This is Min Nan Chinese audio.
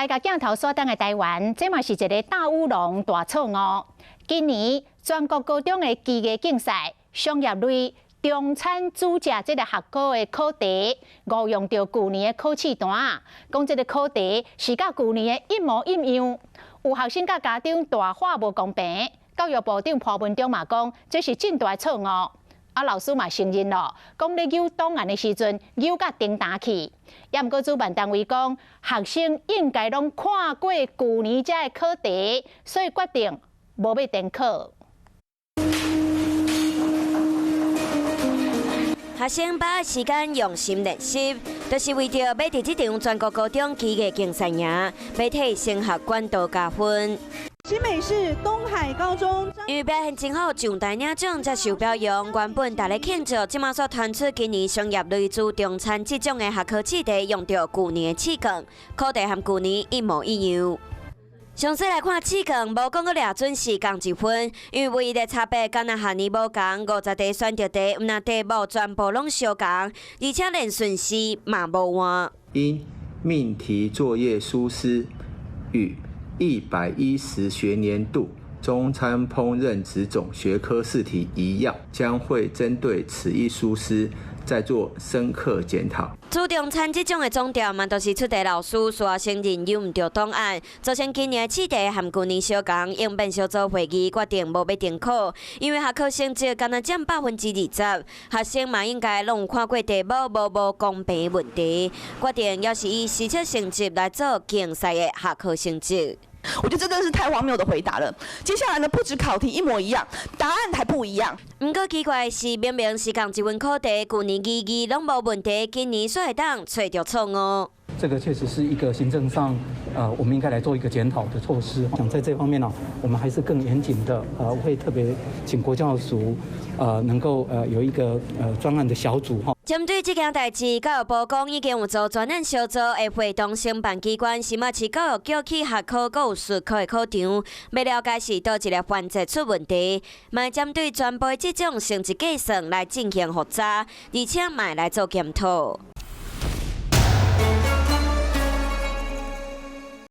共鏡頭鎖定的台灣，這嘛是一个大烏龍、大錯誤。今年全國高中的機藝競賽，商業類中餐煮食這个學科的考題，誤用著舊年的考試單，講這个考題是佮舊年的一模一樣。有學生佮家長大喊無公平，教育部長潘文忠嘛講，這是真大錯誤。啊，老師嘛承認咯，講咧糾檔案的時陣糾甲叮當去。也毋過主辦單位講，學生應該攏看過舊年遮的考題，所以決定無欲重考。學生把握時間用心練習，就是為著欲佇這場全國高中機藝競賽贏，欲替升學管道加分。新北市東海高中，因為表現真好，上台領獎才受表揚。原本大咧慶祝，這馬煞傳出今年商業類煮中餐這種的學科試題用著舊年的試卷，考題和舊年一模一樣。詳細來看試卷，無講閣掠準是仝一份，因為唯一的差別，敢若學年無仝，50題選擇題，毋但題目全部攏相仝，而且連順序嘛無換。因命題作業疏失與110學年度中餐烹飪職種學科試題一樣，將會針對此一疏失再做深刻檢討。煮中餐這種的總調嘛，都是出題老師需要承認有毋著檔案，造成今年試題和舊年相仝，應變小組會議決定無欲重考，因為學科成績干焦佔20%，學生嘛應該攏有看過題目，無無公平問題，決定猶是以實測成績來做競賽的學科成績。我覺得這真的是太荒謬的回答了。接下來呢，不止考題一模一樣，答案還不一樣。毋過奇怪的是，明明是仝一份考題，舊年字字攏無問題，今年煞會當揣著錯誤。這個確實是一個行政上，我們應該來做一個檢討的措施。想在這方面呢，我們還是更嚴謹的，我會特別請國教署，能夠有一個專案的小組哈。針對這件代誌，教育部講已經有組專案小組，會會同承辦機關新北市教育局去學科閣有術科的考場，欲了解是佗一个環節出問題，嘛會針對全部這種成績計算來進行複查，而且嘛會來做檢討。